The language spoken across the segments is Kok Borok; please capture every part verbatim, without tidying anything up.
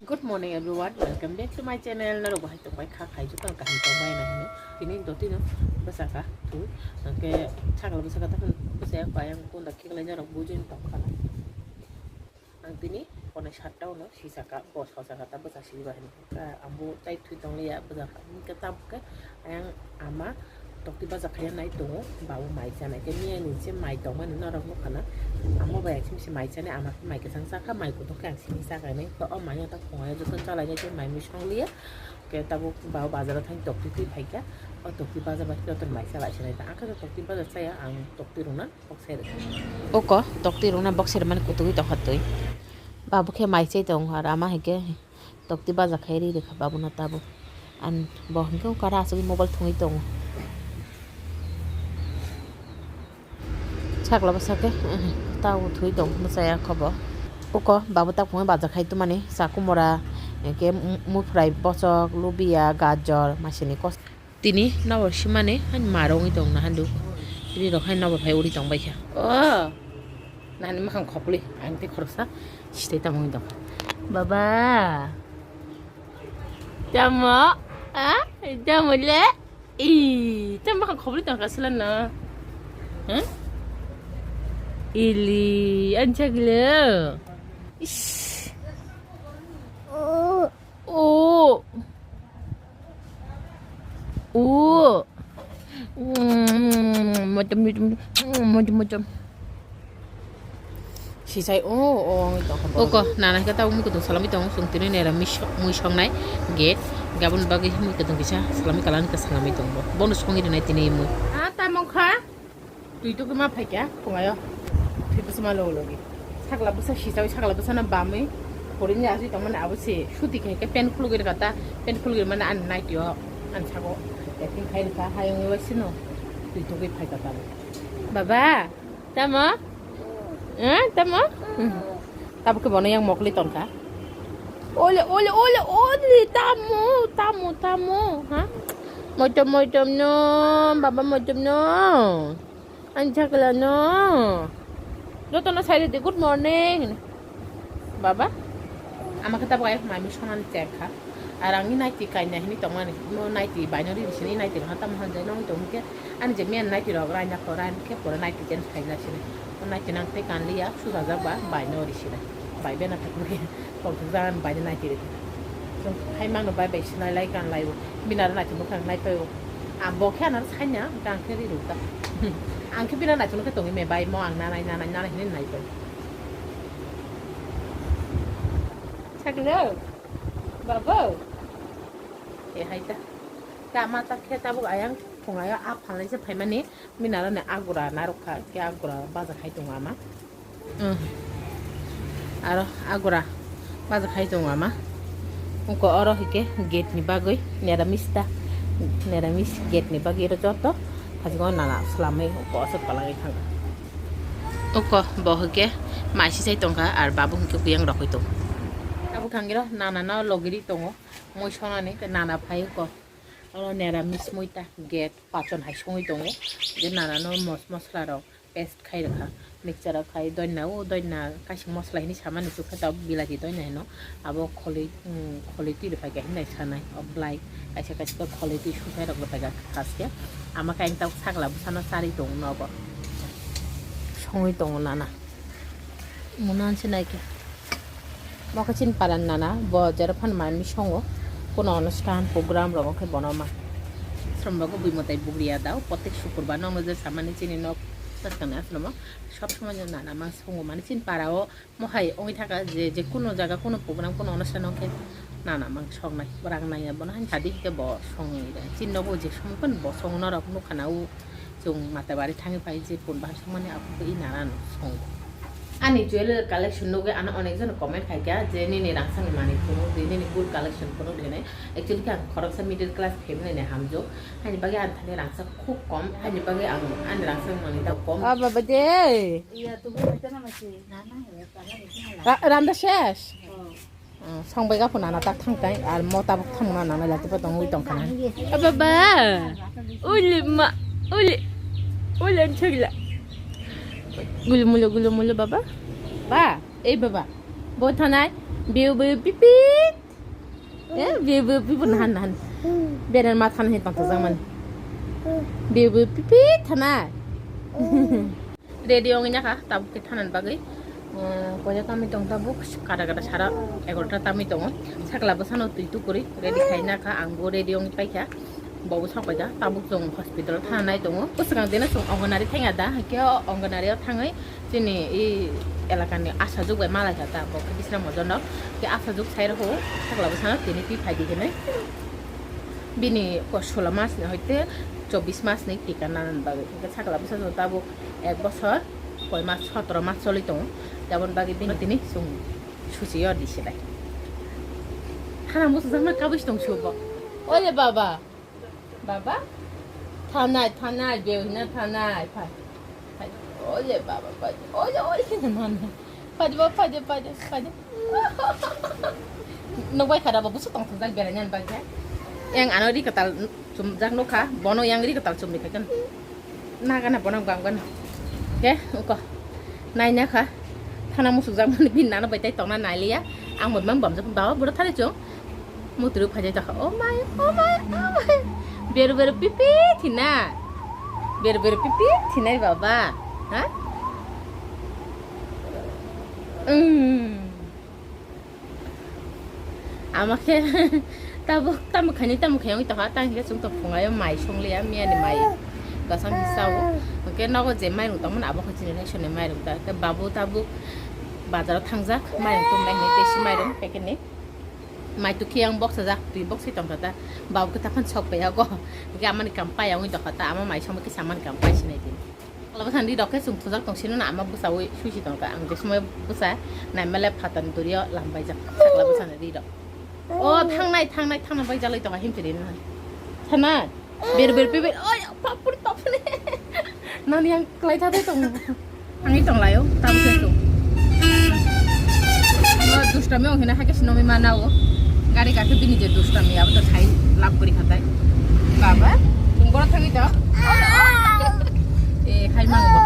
Good morning everyone, welcome back to my channel. Norok bahai tongbai kha, khai jotto kaham tongbai na hini. Tini dotino bwsaka twi, hwnkhe sakla bwsaka ta bwsaya kayang kunda khiklai norok bujin tongkha. Ang tini ponai satta uno sisaka, bo sisaka ta bwsa siba hini. Ka ambo chai twi tongliya bwsaka. Hwnkhe tabuk khe ayang ama tokti baja khaiya nai tongo, babu mai chanai khe miya ni se mai tongmani norok nukha na. Amo bai ang simi se mai chanai, ama khe mai kwchang chakha, mai kutung khe ang simi chakha hinwi. Khe o mai no ta khongai joto chalainai khe mai mui songliya. Khe tabuk babu bazaro thang tokti twi phaikha. O tokti baja bai joto mai chalai sinai ta. Ang khe tokti baja chaya, ang tokti rwna kok sai rwkha. Oko tokti rwna bok sai rwmani kutugwi tongkha twi. Babu khe mai chai tongo aro ama hai khe. Tokti baja khai ri rikha babuno tabuk. An bo hinkhe wngkha aro aswk mobile thwngwi tongo. Sakla bwsakhe, eh, tao thwi tong bwsaya khobo. Uko babu tak phungo baja khai tumani chakumora, hinkhe mu-, muphrai, bosok, lubia, gajor, masini kos. Tini nabo simani hani maro wngwi tong na handu. Tini rok hai nabo phai uri tong baikha. Oh. Nani makhang khopli ang tei khoroksa sitai tamo wngwi tong. Baba. Tamo? Ah? Tamo le? I, tamo makhang khopli tong ka sila na. Huh? Ili, anjak le. Ish. Oh. Oh. Mojom, mojom, mojom, mojom. Sisai, oh, oh, ang tong kha. Oko, nana khe tabuk mui kutung salami tong, sung tini nera mui so-, mui songnai gate, gabon bagwi mui kutung kisa salami kalan ka salami tong bo. Bono songi rinai tini mui. Ah, tamo kha? Twi tugwi ma phaikha phungaio. Twi bwsma logi logi. Sakla bwsa sisawi sakla bwsano bamwi. Porini aswi tongmani abo se suti khe khe pen khulugwi rwkha ta. Pen khulugwi mani ani naitio. Ani sago acting khai rwkha. Hayungni waisino. Twi tugwi phaikha tabuk. Baba, tamo? Eh, tamo? Tabuk khe bono yang mokli tongkha. Ole, ole, ole, ole, tamo, tamo, tamo, ha? Moitom, moitom no, baba moitom no. Ani chakla no. Joto no sai ridi, good morning. Baba, ama khe tabuk ayuk mami sonani chek kha. Ar ang ni naiti kaina hini tongmani. No naiti baino ri sini naiti ha tam han jai no tong ke. Ani je miyan naiti rok raina ko rain ke pura naiti jen khaina sini. O naiti nang te kan liya susa jak ba baino ri sini. Bai bena tak ni. Kok jan bai naiti ri. Hai mang no bai bai sinai lai kan lai. Bina naiti bukang nai payo. Ang bo khe anar sanya, ang khe ri ruk ta. Ang khe bina naichung khe tongwi me bai mo ang nanai, nanai, nanai hinwi nai pai. Sakle, babo. E hai ta. Ta ma ta khe tabuk ayang phungayo a phalai se phaimani, bina rani agura naruk kha, khe agura baja khai tongo ama. Hmm. Aro agura baja khai tongo ama. Ungko oro hike gate ni bagwi neramis ta. Neramis gate ni bagwi oro joto phajigo nana swlamwi ungko aswk kwlangwi thangkha. Ungko bo hike maisi sai tongkha ar babu hike buyang rokwi tongo. Abo thangiro nana no logiri tongo mui sonani nana phai ungko. Oro neramis mui ta gate pachon hai songwi tongo. Je nana no mos mosla rok. Paste khai rwkha, mixture o khai doina, o doina kaisa mosla hinwi samani chukha tabuk bilati doina hino, abo kholi, um, kholi twi rwphai kha hinwi sanai, o belai kaisa kaisa khe kholi twi suthai rok rwphai kha first khe, ama khe ang tabuk sakla bwsano charwi tongo nogo, songwi tongo nana, mona se nai khe. Mokhe chini paran nana, bo jero phano manwi songo, kuno onusthan program rogo khe bono ma. Srombago bui mwtai bugriya dao, protek sukurbar nokno je samani chini nok bwskangni asromo, sob somoi no nana ma songo, mani chini para o mohai ongwi thaka je, je kuno jaga, kuno program, kuno onusthan o khe nana ma songnai, rang nangya bono haino sadi hwnkhe bo songwi rw, chini nogo je somoi phano bo songo norok nukha na o. Chwng Matabari thangwi phai je pun bahai songmani aphuru i nana no songo. Ani jewelry collection nugwi ano onek jano comment khai kha je nini rangchakni manwi phunuk di, nini gold collection phunuk di hinwi. Actually khe ang khoroksa middle class family ni hamjwk. Haini bagwi ani thani rangchak khub kom, haini bagwi ang ani rangchak manwi ta kom. Ah, baba de. Ra-, randa ses. Oh. Ah, songbai ga phunana tak thang tai, ar mo tabuk thang na nang lai tipa tong ui tong khana. Aba ba, uli ma, uli, uli an chagla. Gulu mulu, gulu mulu baba. Ba, eh baba. Bo thanai, biu biu pipi. Eh, bibu, bibu nahan, nahan. Beren ma than he tong thajak mani. Bibu, pipi thanai. Ready ongwi nakha, tabuk khe thanani bagwi. Koya tamwi tong tabuk, kada kada sara egarota tamwi tongo. Sakla bwsano twi tukurwi ready khai nakha, ang bo ready ongwi paikha. Bobo sok paikha, tabuk chwng hospital thana nai tongo. Bwswkang deno chwng Anganwadi thangya da, hakhe o Anganwadi o thangwi chini i elakani asajwk bai malaikha ta, bo khe Bisram Mojonok. Khe asajwk sai rokho, sakla bwsano tini twi phaidi hinwi. Bini ko-, sola mas ni hoite chobbish mas ni tika nanani bagwi. Hingke sakla bwsa tabuk ek bosor koi mas, sotoro mas choli tongo. Aboni bagwi bini tini chwng suchi yo di se bai. Hana musujakma kabui tong subo. Oye baba. Baba. Thanai, thanai, beohina thanai. Phai. Phai. Oye baba, phai. Oye, oye, nana. Phai, phai, phai, phai. Nokbai khara babu su tong thajak berai nani bagwi. Yang ano ri katal chumjak nokha, bono yang ri katal chumri khaikhan. Nagana bono gangana. Ke, uko. Naina kha. Thana musuk jak mani bin nana bai tai tongna nailiya. Ang bai mang bamjak bawa buro thani chung. Muturu phajai tokha. Oh my, oh my, oh my. Beru beru pipi thina. Beru beru pipi thinai baba. Ha? Mm. Ama khe tabuk tamo khaini tamo khaini wngwi tongkha, tang khe chwng tong phungaio mai songliya, miyani mai kwchang khe chao. Hwnkhe nogo je mairung tongmani abo khe chini ration ni mairung ta. Khe babu tabuk bazaro thangjak, mairung tumlai hinwi tei si mairung packet ni. Mai tukhe yang boksajak, twi boksai tongkha ta. Babu khe taphano sok paiya go. Hwnkhe amani kam paiya wngwi tongkha ta, ama mai songma kisa amani kam pai sinai tini. Sakla bwsani rirok khe chwng thujak tong sino na ama bwsaui suisi tongkha. Ang je somoi bwsa naimale phatani duriyo lambaijak sakla bwsani rirok. O thangnai, thangnai, thangna bai jalai tonga himchiri na. Sana ber ber pe ber. Oi, papuri, papuri. Nani ang klai thadai tong. Angwi tonglaio, tamo khe chwng. Bo dustami wng hina hakhe sinomi mana o. Gari gakhe bini je dustami abo to sai lab guri khatai. Baba, chwng boro thangwi to. Eh, hai mang bo.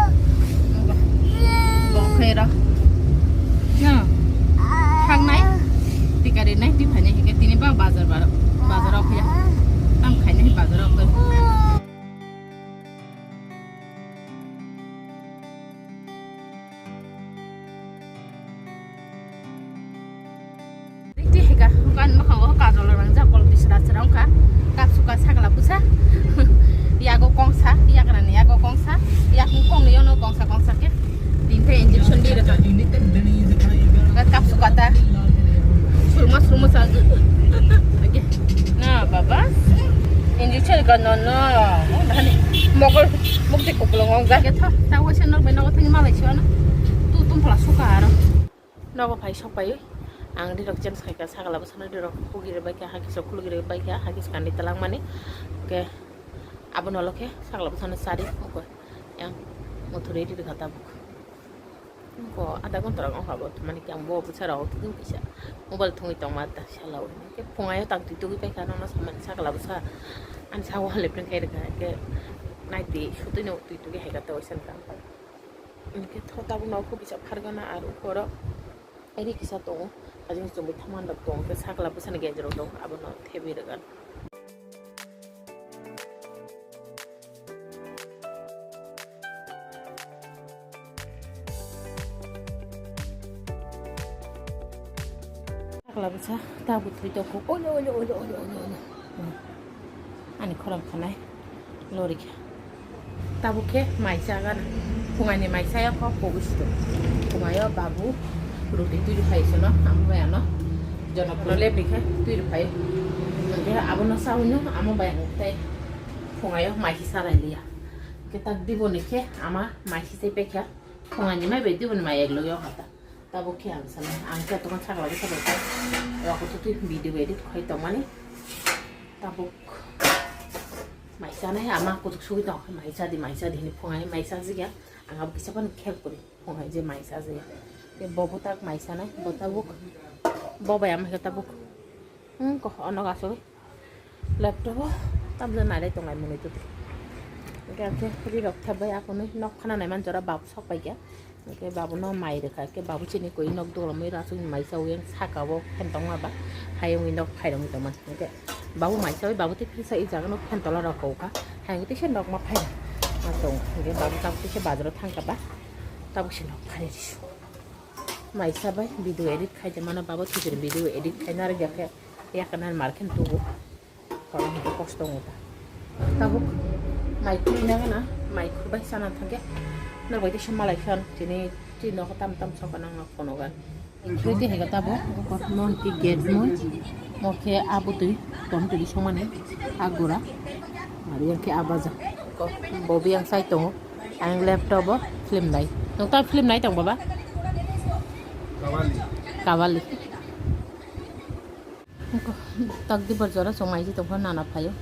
Bo khe ro. No. Thangnai. Tikari nai tiphani hike tini ba bazar baro. Bazar o khe. Tam khaini bazar o khe. Riti hika, hukan mokhango kajol rang jak, kol tisra sra wngkha. Kap suka sakla bwsa. Yago kongsa, yagrani yago kongsa, yakung kongni yono kongsa kongsa khe. Tinte injection di rwkha. Kap suka ta. Surma surma sa. Oke. Na baba. Injection ka no no. Mokol mukti kupulung wng jak. Tho, ta waisa nok bai nogo thani malai siwana. Tu tum phala suka aro. Nogo phai sok pai. Ang rirok change khai ka sakla bwsano rirok hugi rwbai kha, hakhe sok khulgi rwbai kha, hakhe skandi talangmani. Oke. Abono lo khe sakla bwsano sari. Oke. Yang muthuri ri kha tabuk. Ko adha ghonta rok wngkha bo, mani khe ang bo bwsa rok thung kisa mobile thungwi tongma ta sala o. Khe phungai o tang twi tugwi paikha, nono samani sakla bwsa ani saka o haliphring khe rwkha, khe naidi sutwi no twi tugwi hai kha ta waisa wngkha. Hwnkhe tho tabuk no kho kisa phargana aro khoro ri kisa tongo, ajing chumui thaman rok tongo, khe sakla bwsani genjero tongo, abono thebwi rwkha. Sakla bwsa tabuk thwi tongkho. Oilo, oilo, oilo. Ani khorang khanai lori kha. Tabuk khe mai chagan. Phungaini mai chaya kho kobui sido. Phungayo babu roti twi rwphai sono, amo bai ano. Jonopuro lebri khe twi rwphai. Hwnkhe abono chaui no amo bai ang tei phungayo mai khe charai liya. Hwnkhe tak diboni khe ama mai khe chai paikha. Phungaini mai bai diboni mai ek logi wngkha ta. Tabuk khe ang sanai, ang khe tongma sakla bwsa rok rok twi video edit khai tongmani. Tabuk mai chanai ama kuchuk sugwi tong, mai chadi, mai chadi hini phungai mai chajikya. Ang abo kisa phano khel kwrwi phungai je mai chajikya. Tei bo bwtak mai chanai, bo tabuk, bo bai ama khe tabuk. Hmm, ko ono asugwi laptop o tamjani nai tonglai mwnwi twi. Hwnkhe ang khe rirok thepbai aphunwi nok khana naiman jora bab sok paikha. Hwnkhe babuno mai rwkha, hwnkhe babu chini koi nok duglamwi rasugwi mai chawi yang saka o phan tongma ba, hai wngwi nok phairogwi tongmani. Hwnkhe babu mai chawi babu tei philsa i jaga no phan tola rok kha, hai wngwi teisa nok ma phaina ma tongo. Hwnkhe babu tabuk teisa bazaro thangkha ba, tabuk se nok phari rw. Mai chabai video edit khai de mano babu thwipir video edit khai narwk ya khe yakna mar khe tubu. Kosto wngkha. Tabuk mai khurui nangana, mai khurbai sana thangkhe norok bai teisa malai phan chini chini nogo tam tam soka nangma phonogan. Khurui tei haiga tabuk non tei gate mui mokhe abutui tom twi songmani agura. Ari yang khe abaja. Bobi yang sai tongo. Ang laptop o film nai. Nokta film nai tong baba? Kawali. Kawali. Takdi bor jora song mai si tongkha nana phaio.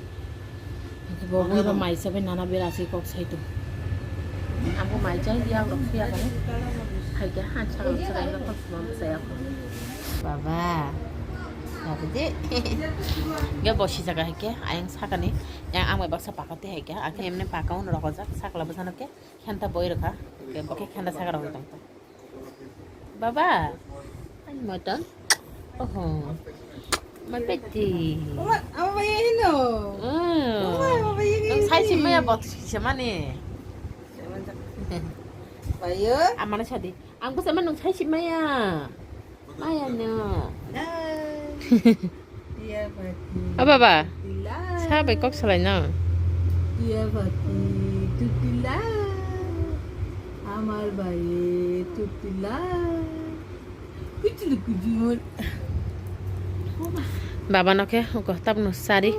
Bo bui ro mai sabai nana bera si kok sai tong. Abo mai jai yak rok suya kani. Hai kya han chakal chakal na kok suma saya ko. Baba. Baba je. Ge bosi jaga hai kya ayang sakani. Yang ang mai baksa pakati hai kya. Akhe emne paka un rokojak sakla bwsano khe khenta boi rokha. Khe bo khe khenta saka rok tong. Baba, ani moton. Oho. My baby. Mama, mama, bayar ini. Oh. Mama, mama, bayar ini. Nang sai si maya bot si mani. Bayar. Amana sadi. Ang bus emang nang sai si maya. Maya no. Dah. Iya, Fati. Oh, baba. Tila. Sabai kok salai no. Iya, Fati. Tutila. Amar baye tutila. Kuchulu kujumur. Baba no khe uko tabno sari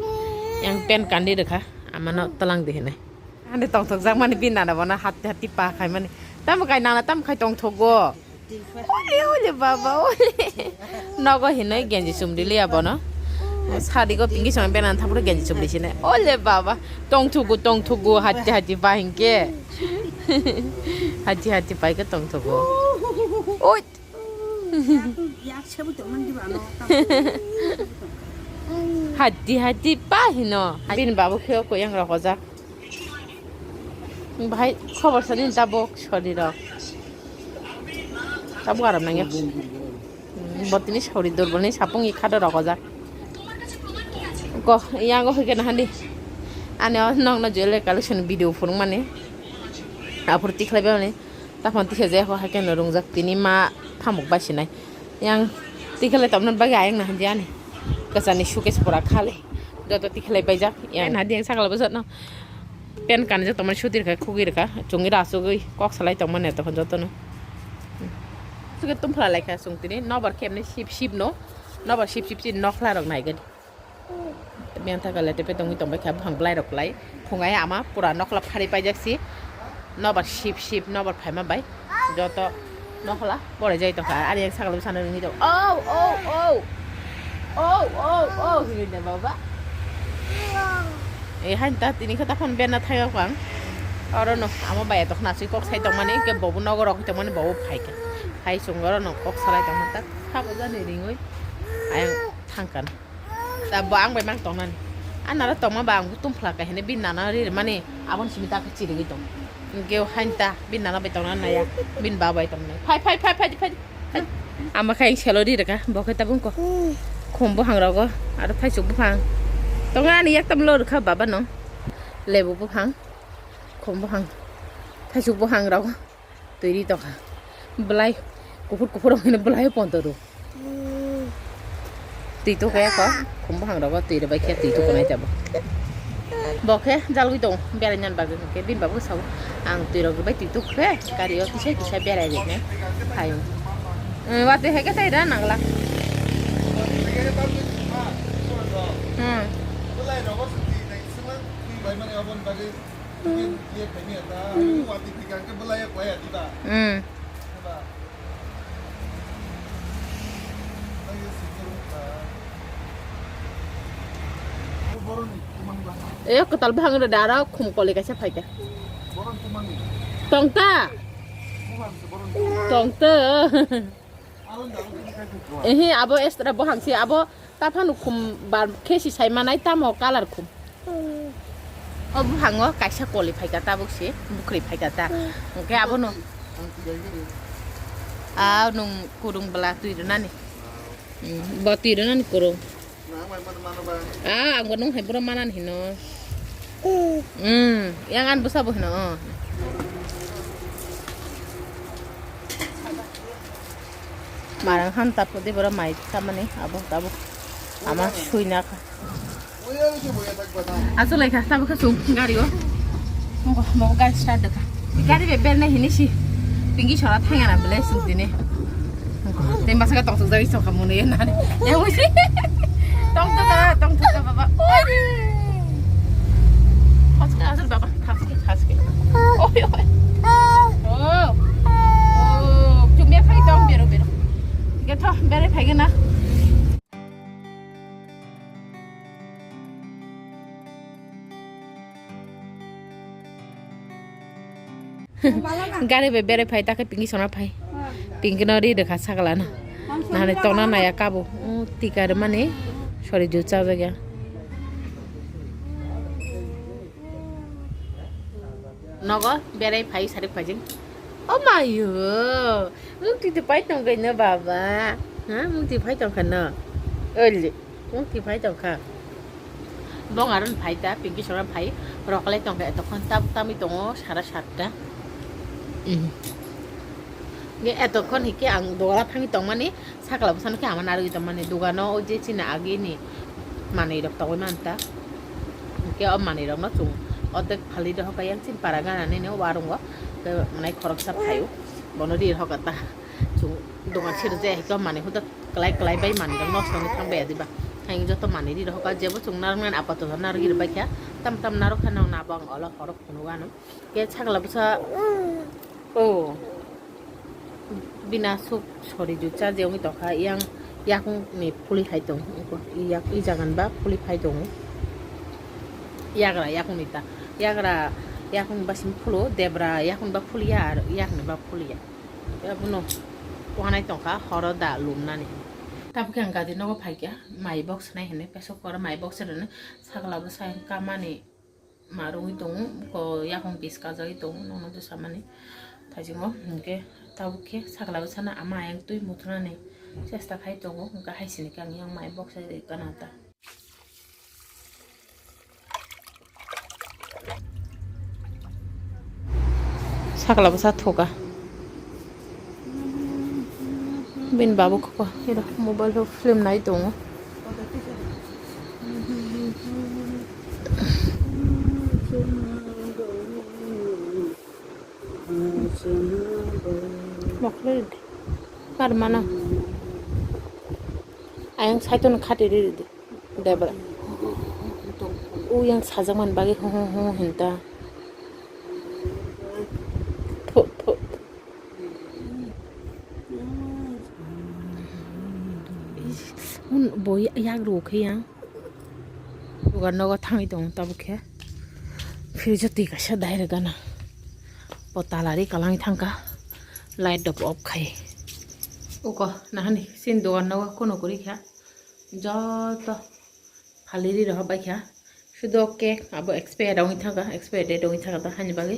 yang pen kandi rekha amano telang di hinai. Ani tongthok jak mani bin nana bono hatti hatti pa khai mani. Tamo kai nana tamo khai tongthogo. Ole, ole, baba, ole. Nogo hinoi genji chumri liya bono. Sadi go pinki song benan thapro genji chumri sine. Ole, baba, tongthugu, tongthugu, hati, hati, ba hinke. Hati, hati, pai ke tongthugu. Oi. Hati, hati, pa hino. Bin babu kheo koyang rokojak. Bahai khobor sani tabuk sori rok. Tabuk aram nangya. Botini sori dorbolni sapung i khado rok ojak. Ko yango hoike nahandi. Ani o nokno jewelry collection video phunukmani. Aphuru tikhlai bani. Taphano tikhe je ho haikhe no rungjak tini ma phamuk bai sinai. Yang tikhlai tamna bagwi ayang nahandi ani. Kwchani suitcase pura khali. Joto tikhlai baijak. Yang nahandi yang sakla bwsatno. Pen kanjak tongmani sudir khe khugwi rwkha, chungwi rw asugwi kok salai tongmani tokon jotono. Suke tumphla laikha chwng tini nobar khe emni sip sip no, nobar sip sip si nokhla rok naigani. Biyang thaka le tepe tongwi tongbai kha buphang bwlai rok lai. Phungai ama pura nokhla phari paijak si. Nobar sip sip nobar phaima bai. Joto nokhla pore jai tongkha. Ari yang sakla bwsano nungwi tong. Oh, oh, oh. Oh, oh, oh, hinwi de baba. Eh, hain ta tini khe taphon berna thangya kho ang. Oro no amo bai etok nasui kok sai tongmani, ke bobo nogo rok tongmani bobo phai khe. Hai chwng oro no kok salai tongma ta sabo jani ringwi. Ayang thangkan. Ta bo ang bai mang tongnani. Anara tongma ba ang tum phlak ka hene bin nana ri mani abon simi ta khe chirigwi tong. Geo hain ta bin nana bai tongna naya. Bin ba bai tongnai. Phai, phai, phai, phai, phai. Ama khai selo ri reka, bo khe tabung ko. Khum buphang rogo, aro thaisuk buphang. Tongo ani yak tam lo rwkha baba no. Lebu buphang, khum buphang, thaisuk buphang rogo. Twi ri tongkha. Bwlai kuphur kuphur rok hino bwlai ponto ro. Twi to kaya ko, khum buphang rogo twi rwbai khe twi to konai tabo. Bo khe jalgwi tong berai nani bagwi hwnkhe bini babu sao ang twi rok bai twi to khe gari o kisa kisa berai ri nai phaio. Watwi hai khe tai da nangla. Hmm. Hmm. E kwtal bwkhang rwda aro khum koli kaisa phaikha. Tongta. Tongta. Ehe, abo extra buphang se, abo taphano khum bar khe si sai manai, tamo colour khum. O buphango kaisa koli phaikha, tabuk se bukhri phaikha ta. Hwnkhe abono Ah, nung kurung bela twi rwnani. Hmm, bo twi rwnani kurung. Ah, ang bo nung hai boro manan hino. Hmm, yang an bwsa bo hino, oh. Marang han tapo de boro mai samani abo tabo. Ama sui na kha. Aswk lai kha, tabuk khe chwng gari o. Mo, mo gari start da kha. Gari be bel nai hini si. Pinky sora thang ana bele chwng tini. Tei masa ka tong tuk jagui chwng kha muni na. Yang wisi. Tong tuk ta, tong tuk ta baba. Oi. Aswk, aswk baba, aswk, aswk. Oi, oi. Oh. Oh, chwng be phai tong bero, bero. Ge tho, bere phai ge na. Gari bai berai phai, ta khe Pinky sona phai. Pinky no ri rwkha sakala no. Nahani tongna naya kabo. O tika rwmani sori ju chajak ya. Nogo berai phai sarik phai jing. O mayo. Mukti twi pai tong kha no baba. Ha, mukti pai tong kha no. Oli, mukti pai tong kha. Bong aron phai ta, Pinky sora phai. Rokolai tong kha, etokhan tab tami tongo, sara satta. Mm. Nge etokhan hike ang dola thangi tongmani, sakla bwsano khe ama narwgwi tongmani. Dogano o je chini agini manwi rok tongwi manta. Hike o manwi rokno chwng otek phali dohor kha yang chini para gana nini warungo. Ke manai khoroksa phaio. Bono rir hoka ta. Chwng dogan sero je hikhe manwi huda klai klai bai manwi rok nosto wngwi thang bai ya diba. Ang joto manwi ri rok hoka jebo chwng narwknani apato narwgwi rwbaikha. Tam tam narwkha nang nabo ang olo horok phunukgo ano. Ke sakla bwsa o bina suk sori ju chaje wngwi tongkha yang yakung ni phuli hai tong yak i jagan ba phuli phai tongo. Yagra yakung ni ta yagra yakung ba simi phulo debra yakung ba phuliya ar yakni ba phuliya. Abono wanai tongkha horo da lumnani. Tabuk khe ang gadi nogo phaikha mai box nai hinwi pesok koro mai box rwni sakla bwsa kamani ma rwngwi tongo ko yakung bis kajagwi tongo nono bwsa mani thaisingo hinkhe tabuk khe sakla bwsano ama ayang twi muthunani chesta khai tongo hinkhe haisini khe ang yang mai box rwgwi gana ta. Sakla bwsa thoka. Bini babu koko hero mobile o film nai tongo. Mokle ridi. Kar mano. Ayang saito no khati ridi. Debra. Uyang sajak man bagwi hu hu hu hinta. Phu phu. Un bo yak ru khe yang. Dugan nogo thangwi tongo tabuk khe. Fridge o twi kaisa dai rwgana. Bo talari kalangwi thangkha. Light rok off khai. Uko nahani sin dugan nogo kono kwrwi kha. Joto phalwi ri rok bai kha. Sudo cake abo expire wngwi thangkha, expire date wngwi thangkha ta hani bagwi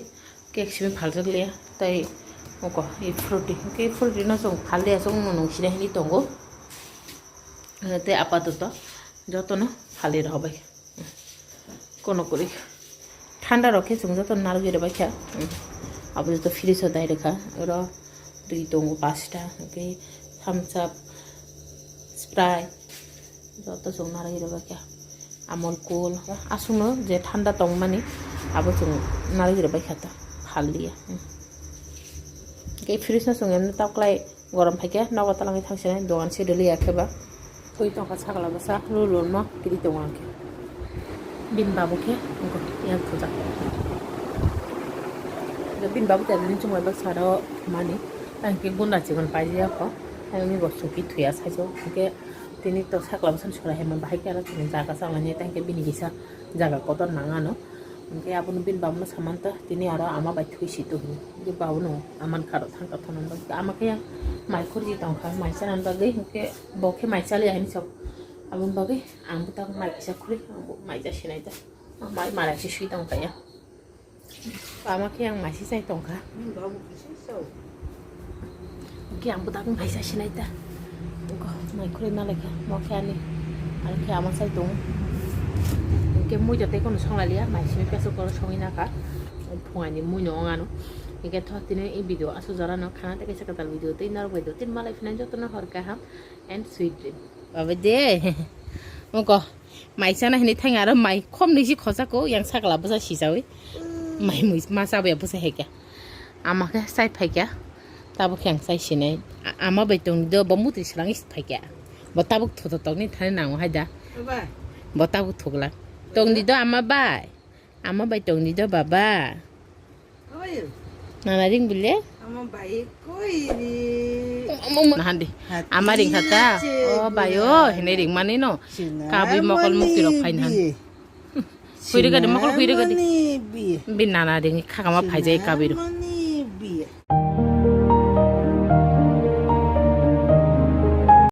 cake simi phaljak liya. Tai uko i fruity, hwnkhe fruity no chwng phalliya chwng nung sida hini tongo. Tei apatoto jotono phalwi rok bai. Kono kwrwi. Thanda rok khe chwng joto narwgwi rwbaikha. Abo joto fridge o dai rwkha. Oro twi tongo pasta, hwnkhe thumbs up, Sprite, joto chwng narwgwi rwbaikha. Amul Cool, aswkno je thanda tongmani abo chwng narwgwi rwbaikha ta, phalliya. Hwnkhe fridge no chwng emno taklai. Gorom phaikhe nogo talangwi thangsinai dogan se doliya khe ba. Twi tongkha sakla bwsa lulurno kiri tongo ang khe. Bini babu khe wngkha yang thujak. Bini babu tei bini chumui baksa ro mani. Ang khe gunda chikon paijak kho. Ang ni bo suki thuya saijak. Hwnkhe tini to sakla bwsani sora hema bahai khe aro tini jaga chalani tei hwnkhe bini kisa jaga kotor nang ano. Hwnkhe abono bini babuno samanta tini aro ama bai thwi si to hwnwi. Hwnkhe babuno aman kharo thangkha thangna bagwi ama khe mai khurji tongkha mai chanani bagwi hwnkhe bo khe mai chaliya hinwi sok. Aboni bagwi ang bwtang mai kisa khurwi ang bo mai ja sinai ta. Mai mara si swi tongkha ya. Ama khe ang maisi chai tongkha. Hwnkhe ang bwdak wng phaisa sinai ta. Wngkha mai khurui ma laikha, mo khe ani. Aro khe ama chai tongo. Hwnkhe mui da tei kono songlailiya, mai simi peso koro songwi nakha. Phungaini mui no wng ano. Hwnkhe thok tini i video asuk jora no khana tei kaisa kwtal video tei norok bai do. Tini malai phinai jotono hor kaham and sweet dream. Baba de. Wngkha. Mai chana hinwi thang aro mai khom nwi si khochak ko yang sakla bwsa sijawi. Mai mui ma chabai bwsa hekya. Ama khe chai phaikya. Tabuk khe ang chai sinai. A-, ama bai tong do bo mutri swrang is phaikya. Bo tabuk thoto tokni thani nango hai da. Baba. Bo tabuk thokla. Tong di do ama bai. Ama bai tong di do baba. Oy. Nana ring bile? Ama bai koi ri. Nahan di. Hati ama ring kha ta. Che oh bai o hene ring mani no. Sinamoni kabi mokol mukti rok phai nahan. Bi. Huiri gadi mokol huiri gadi. Sinamoni bi. Bi nana ring khakama phai jai kabi ro. Sinamoni